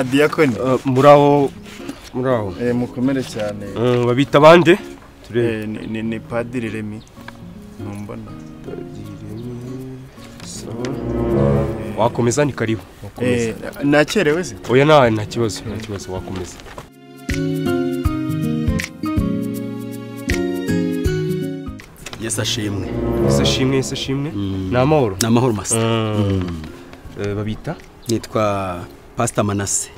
Diakoni. Muraho muraho. Mukomere cyane. Babita bande? Ni Padiri Remy. Numbona. Padiri Remy. Sawa. Wakomeza ni karibu. Nakerewe se? Oya nta kibazo, nta kibazo wakomeza. Yesu ashimwe. Yesu ashimwe, Yesu ashimwe. Ni amahoro. Ni amahoro master. Babita? Nitwa Pastor Manase.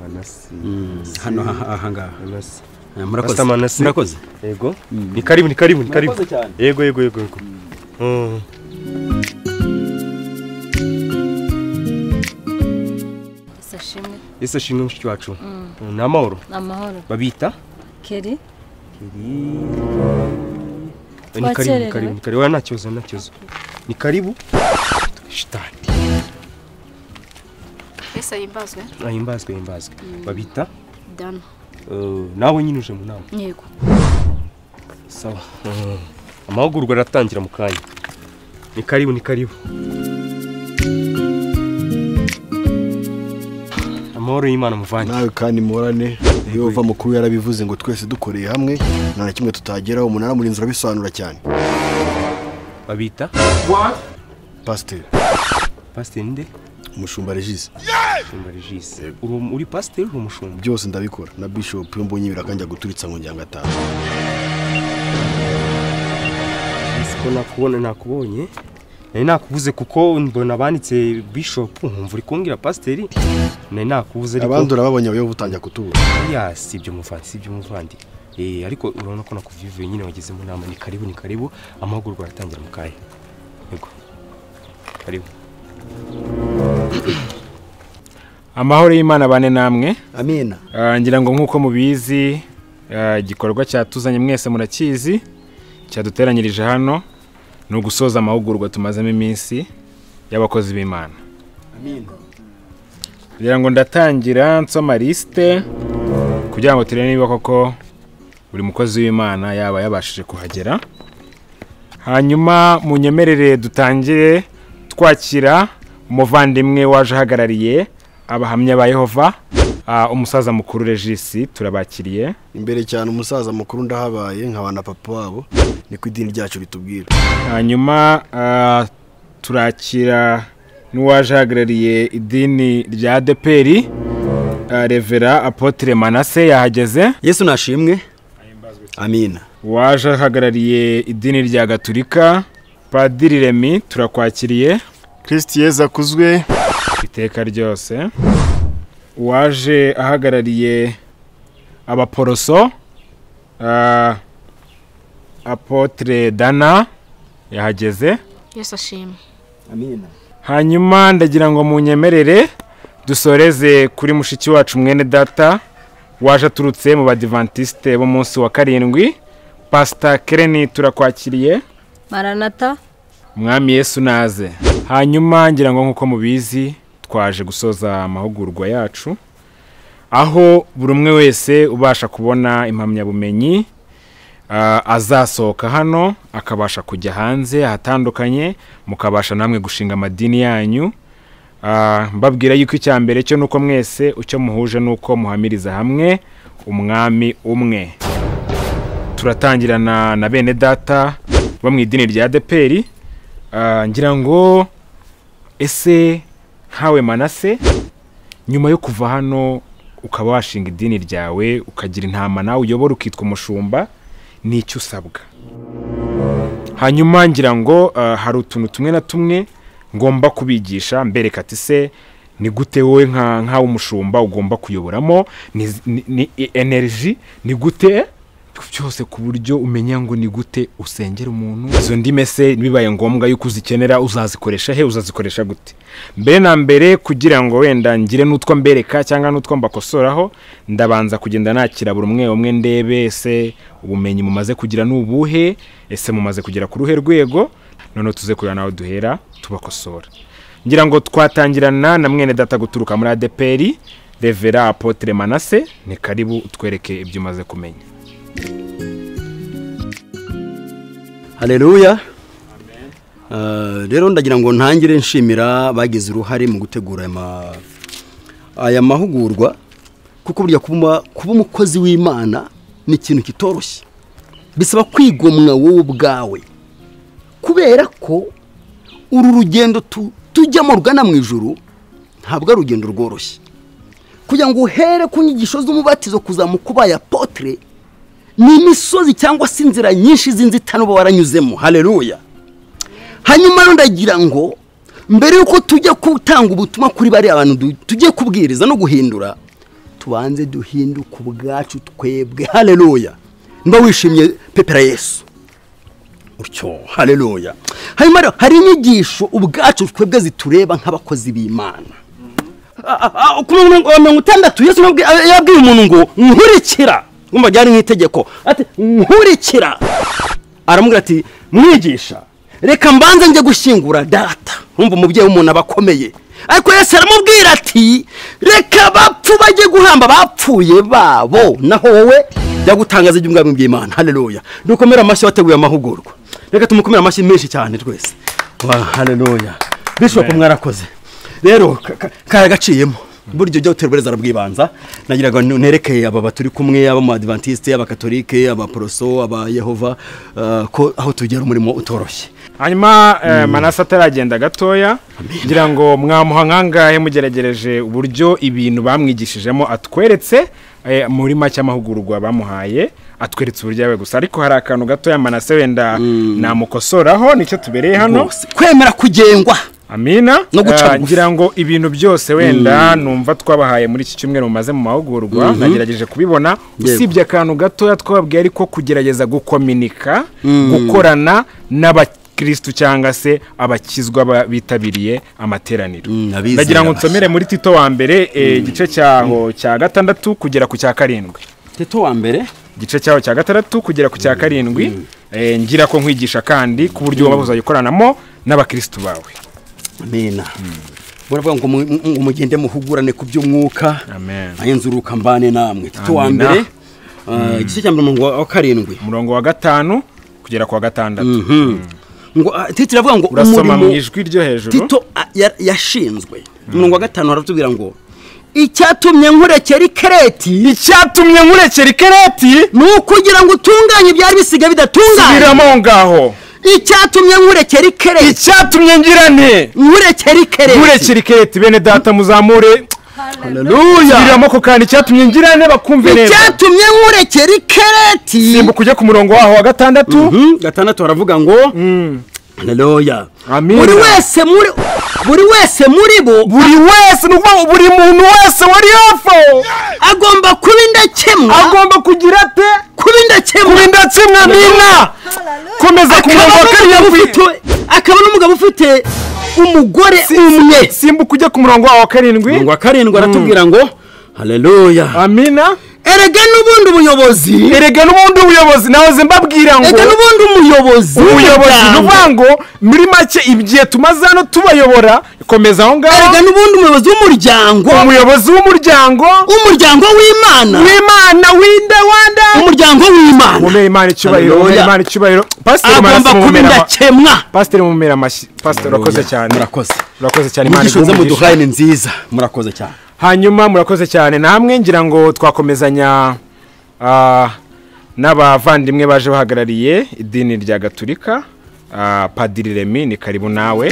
Manase. Hano aha ngaha. Manase. Murakoze. Pastor Manase. Murakoze. Yego. Ni karibu, ni karibu, ni karibu. Murakoze cyane. Yego, yego, yego, yego. Yesu ashimwe. Yesu ashimwe mushiki wacu. Ni amahoro. Ni amahoro. Babita? Keri. Keri. Ni karibu, ni karibu, ni karibu. Oya nta kibazo, nta kibazo. Ni karibu. Shitani. Yesu ahimbazwe. Ahimbazwe, ahimbazwe. Babita? Dana. Nawe nyine uje mu nama? Yego. Sawa. Amahugurwa aratangira mu kanya. Ni karibu, ni karibu. Amahoro y'Imana muvanye. Nawe kandi muhorane. Yehova mukuru yarabivuze ngo twese dukoreye hamwe nta na kimwe tutageraho. Umunara murinzi urabisobanura cyane. Babita? What? Pastor. Pastor nde? Umushumba Regis. Umushumba Regis. Uri pastor uri umushumba? Byose ndabikora. Na bishop iyo mbonye birakanjya guturitsa ngo njya ngataha. Siko nakubona nakubonye. Nari nakubuze kuko mbona banditse bishop nkumva uri kumbwira pastor. Nari nakubuze ariko abandi urababonye abayo butangira kutubura. Ya sibyo muvandi, sibyo muvandi. Ariko urabona ko nakuvivuye nyine wageze mu nama. Ni karibu, ni karibu. Amahugurwa aratangira mu kanya. Yego. Karibu. Amahoro y'Imana bane namwe. Amina. Ngira ngo nkuko mubizi igikorwa cyatuzanye mwese murakizi cyaduteranyirije hano ni ugusoza amahugurwa tumazemo iminsi y'abakozi b'Imana. Amina. Ngira ngo ndatangira nsoma liste kugira ngo turebe niba koko buri mukozi w'Imana yaba yabashije kuhagera. Hanyuma munyemerere dutangire twakira umuvandimwe waje ahagarariye abahamya ba Yehova, umusaza mukuru Regis, turabakiriye. Imbere cyane umusaza mukuru ndahabaye nkabana papa wabo, niko idini ryacu ritubwira. Hanyuma turakira n'uwaje ahagarariye idini rya ADEPR, Revera Apotre Manase yahageze. Yesu nashimwe. Amina. Waje ahagarariye idini rya Gaturika, Padiri Remy, turakwakiriye. Kristo Yesu akuzwe iteka ryose. Waje ahagarariye abaporoso, Apotre Dana yahageze. Yesu ashimwe. Amina. Hanyuma ndagira ngo munyemerere dusoreze kuri mushiki wacu mwene data waje aturutse mu Badventiste bo munsi wa 7, Pastor Kereni, turakwakiriye. Maranatha. Mwami Yesu naze. Hanyuma ngira ngo nkuko mubizi twaje gusoza amahugurwa yacu aho buri umwe wese ubasha kubona impamyabumenyi azasohoka hano akabasha kujya hanze ahatandukanye, mukabasha namwe gushinga amadini yanyu. Mbabwira yuko icya mbere cyo nuko mwese ucyo muhuje nuko muhamiriza hamwe umwami umwe. Turatangirana na bene data bo mu idini rya ADEPR. Ngira ngo ese nkawe Manase, nyuma yo kuva hano ukaba washinga idini ryawe ukagira intama nawe uyobora ukitwa umushumba, nicyo usabwa? Hanyuma ngira ngo hari utuntu tumwe na tumwe ngomba kubigisha mbereka ati se ni gute wowe nkawe umushumba ugomba kuyoboramo ni energy, ni gute byose ku buryo umenya ngo ni gute usengera umuntu. Izo ndime se bibaye ngombwa yuko uzikenera uzazikoresha he, uzazikoresha gute? Mbere na mbere kugira ngo wenda ngire n'utwo mbereka cyangwa n'utwo mbakosoraho, ndabanza kugenda nakira buri umwe umwe ndebe ese ubumenyi mumaze kugira n'ubuhe, ese mumaze kugera ku ruhe rwego, none tuze kurira nawe duhera tubakosora. Ngira ngo twatangirana na mwene data guturuka muri ADEPR, Revera Apotre Manase, ni karibu utwereke ibyo umaze kumenya. Haleluya. Rero ndagira ngo ntangire nshimira bagize uruhare mu gutegura Aya mahugurwa kuko burya kuba umukozi w'Imana ni ikintu kitoroshye, bisaba kwigomwa wowe ubwawe, kubera ko uru rugendo tujyamo rugana mu ijuru ntabwo ari urugendo rworoshye. Kugira ngo uhere ku nyigisho z'umubatizo kuzamuka ubaye apotre ni imisozi cyangwa se inzira nyinshi z'inzitane uba waranyuzemo. Haleluya. Hanyuma ndagira ngo mbere yuko tujya gutanga ubutumwa kuri bari abantu tujye kubwiriza no guhindura, tubanze duhinduke ubwacu twebwe. Haleluya. Mba wishimye pepera Yesu utyo. Haleluya. Hanyuma hari inyigisho ubwacu twebwe zitureba nk'abakozi b'Imana. Ku 60 Yesu yabwiye umuntu ngo nkurikira, ngumva byari nk'itegeko, ati nkurikira. Aramubwira ati mwigisha, reka mbanze njye gushyingura data. Urumva umubyeyi w'umuntu abakomeye, ariko Yesu aramubwira ati reka bapfu bajye guhamba bapfuye babo, naho wowe jya gutangaza iby'ubwami bw'Imana. Haleluya. Dukomere amashyi wateguye amahugurwa, reka tumukomere amashyi menshi cyane twese. Haleluya. Bishop mwarakoze rero, karagaciyemo buryo jya uterbereza arabwibanza. Nagiraga nerekeye aba baturi kumwe, aba mu Adventiste, abakatolike, abaporoso, aba Yehova, ko aho tugera umurimo utoroshye. Hanyuma Manase ataragenda gatoya, ngira ngo mwamuha nkangahe mugeragereje uburyo ibintu bamwigishijemo atweretse muri make amahugurwa bamuhaye, atweretse uburyo yawe gusa. Ariko hari akantu gatoya Manase wenda namukosoraho, nicyo tubereye hano, kwemera kugengwa. Amina. Ngira ngo ibintu byose wenda numva twabahaye muri iki cyumweru mumaze mu mahugurwa, nagerageje kubibona, usibye akantu gatoya twababwiye ariko kugerageza gukominika, gukorana n'abakristu cyangwa se abakizwa bitabiriye amateraniro. Ndagira ngo nsomere muri Tito wa mbere igice cyaho cya 6 kugera ku cya 7. Tito wa mbere igice cyaho cya 6 kugera ku cya 7, ngira ko nkwigisha kandi ku buryo wabuza gukoranamo n'abakristu bawe. Amina. Buravuga ngo mugende muhugurane ku by'umwuka. Amen. Ayenzuruka mbane namwe. Tito wa mbere igice cya murongo wa 7, umurongo wa 5 kugera ku wa 6. Ngo Tito iravuga ngo urasoma mu ijwi ryo hejuru. Tito yashinzwe. Umurongo wa 5 aratubwira ngo icyatumye nkurekera ikereti, icyatumye nkurekera ikereti ni ukugira ngo utunganye ibyari bisigaye bidatunganye. Subiramo ngaho. Icyatumye nkurekera ikereti, icyatumye ngira nte nkurekera ikereti, nkurekera ikereti. Bene data muzamure. Haleluya. Subiramo ko kandi icyatumye ngira nte bakumve neza. Icyatumye nkurekera ikereti. Simbuka ujye ku murongo waho wa 6. 6 aravuga ngo Haleluya. Amina. Buri wese muri bo, buri wese, nukuvuga buri muntu wese wari hafi agomba kuba indakemwa, agomba kugira ate kuba indakemwa, kuba indakemwa. Amina. Komeza ku murongo wa 7. Akaba n'umugabo ufite umugore umwe. Simbuka ujye ku murongo wa 7. Umurongo wa 7 aratubwira ngo Haleluya. Amina. Erega n'ubundi ubuyobozi, erega n'ubundi ubuyobozi, nahoze mbabwira ngo erega n'ubundi umuyobozi, ubuyobozi nuvuga ngo muri make ibyiye tumaze hano tubayobora. Komeza aho ngaho. Erega n'ubundi umuyobozi w'umuryango, umuyobozi w'umuryango, umuryango w'Imana, w'Imana, winde wanda, umuryango w'Imana. Mumere Imana icyubahiro, mumere Imana icyubahiro. Pastor agomba kuba indakemwa. Pastor mumere amashyi. Pastor urakoze cyane. Murakoze. Urakoze cyane. Imana iguhe umugisha. Ni nziza. Murakoze cyane. Hanyuma murakoze cyane namwe, ngira ngo twakomezanya n'abavandimwe baje bahagarariye idini rya Gaturika. Padiri Remy ni karibu nawe.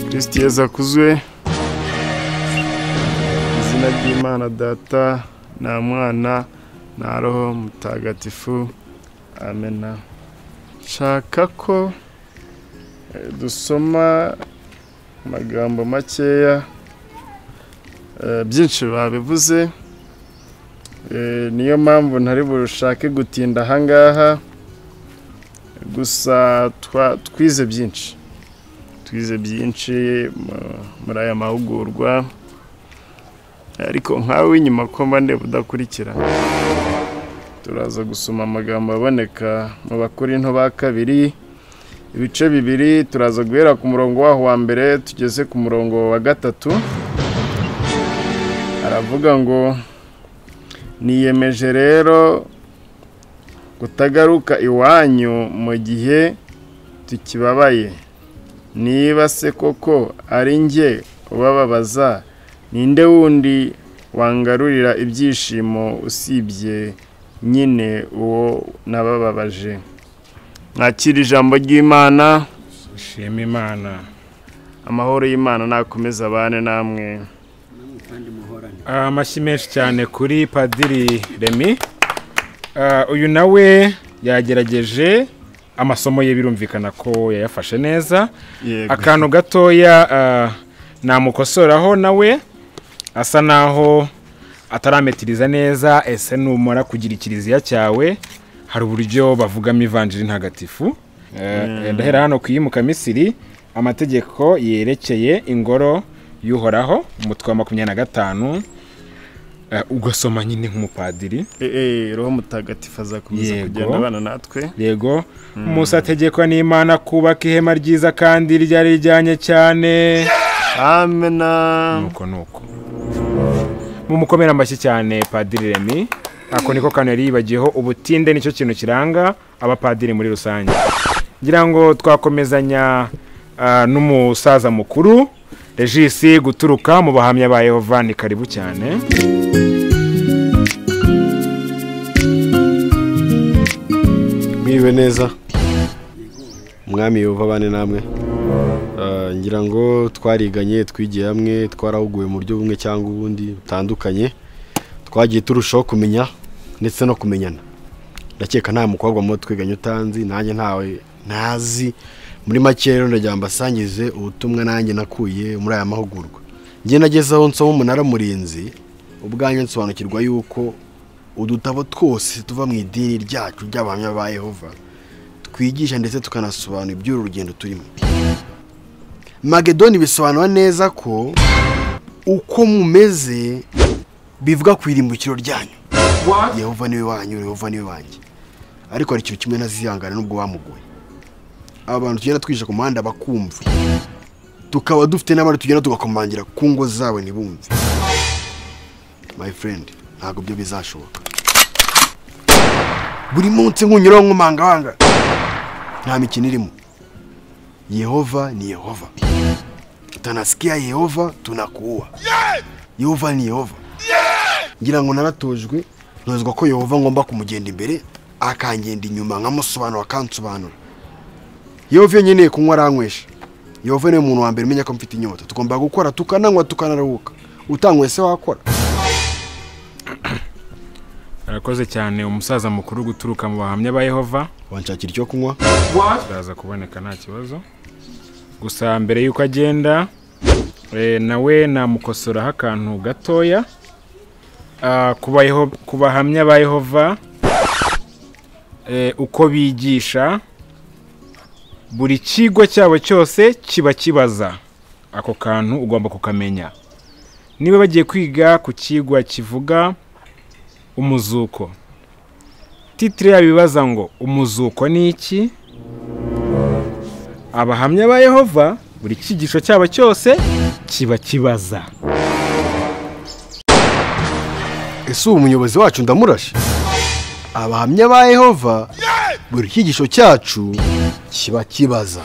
Kristo Yesu akuzwe. Izina ry'Imana Data na Mwana na Roho Mutagatifu. Amena. Nshaka ko dusoma amagambo makeya, byinshi babivuze, niyo mpamvu ntari bushake gutinda ahangaha. Gusa twize byinshi, twize byinshi muri aya mahugurwa, ariko nkawe inyuma ko mba ndeba udakurikira, turaza gusoma amagambo aboneka mu Bakorinto ba kabiri ibice 2, turaza guhera ku murongo waho wa mbere tugeze ku murongo wa 3. Aravuga ngo niyemeje rero Kutagaruka iwanyu mu gihe tukibabaye. Niba se koko ari njye ubababaza, ninde wundi wangarurira ibyishimo usibye nyine uwo nabababaje? Mwakira ijambo ry'Imana. Shima Imana. Amahoro y'Imana nakomeza abane namwe. Amashyi menshi cyane kuri Padiri Remy. Uyu nawe yagerageje amasomo ye, birumvikana ko yayafashe neza. Akantu gatoya namukosoraho, nawe asa naho atarametiriza neza. Ese numara kugira ikiriziya cyawe hari uburyo bavugamo ivanjiri ntagatifu? Ndahera hano ku Iyimukamisiri, amategeko yerekeye ingoro y'Uhoraho, umutwe wa 25, ugasoma nyine nk'umupadiri. Roho Mutagatifu azakomeza kugenda abana natwe. Yego. Musa ategekwa n'Imana kubaka ihema ryiza kandi ryari rijyanye cyane. Amena. Nuko mumukomera amashyi cyane Padiri Remy. Ako niko kantu yari yibagiyeho, ubutinde nicyo kintu kiranga abapadiri muri rusange. Ngira ngo twakomezanya n'umusaza mukuru Regis guturuka mu bahamya ba Yehova. Ni karibu cyane. Mwiriwe neza. Umwami Yehova abane namwe. Ngira ngo twariganye, twigiye hamwe, twarahuguwe mu buryo bumwe cyangwa ubundi butandukanye, twagiye turushaho kumenya ndetse no kumenyana. Ndakeka nta mukobwa muto twiganye utanzi, nanjye ntawe ntazi. Muri make rero ndagira mbasangize ubutumwa nanjye nakuye muri aya mahugurwa. Njye nagezeho nsoma Umunara Murinzi, ubwanjye nsobanukirwa yuko udutabo twose tuva mu idini ryacu ry'abahamya ba Yehova twigisha ndetse tukanasobanura iby'uru rugendo turimo. Magedoni bisobanura neza ko uko mumeze bivuga ku irimbukiro ryanyu. Yehova niwe wanyu, Yehova niwe wanjye. Ariko hari ikintu kimwe ntazihangana nubwo bamugoye. Abantu tugenda twisha ku muhanda bakumva, tukaba dufite n'abandi tugenda tugakomangira ku ngo zabo ntibumve. My friend, ntabwo byo bizashoboka. Buri munsi nkunyuraho nkomangawanga, nta mikino irimo. Yehova ni Yehova. Utanasikia Yehova tunakuua. Yehova ni Yehova. Ngira ngo naratojwe, ntozwa ko Yehova ngomba kumugenda imbere, akangenda inyuma nkamusobanura akansobanura. Yehova iyo nkeneye kunywa aranywesha. Yehova niwe muntu wa mbere umenya ko mfite inyota. Tugomba gukora tukananywa tukanaruhuka. Utanywese se wakora? Arakoze cyane umusaza mukuru guturuka mu bahamya ba Yehova. Wanshakira icyo kunywa? Kiraza kuboneka nta kibazo. Gusa mbere yuko agenda nawe namukosoraho akantu gatoya. Ku bahamya ba Yehova uko bigisha, buri kigo cyabo cyose kiba kibaza. Ako kantu ugomba kukamenya. Niba bagiye kwiga ku kigwa kivuga umuzuko, titire yabibaza ngo umuzuko ni iki? Abahamya ba Yehova buri cyigisho cyabo cyose kiba kibaza. Ese ubu umuyobozi wacu ndamurashe? Abahamya ba Yehova buri cyigisho cyacu kiba kibaza.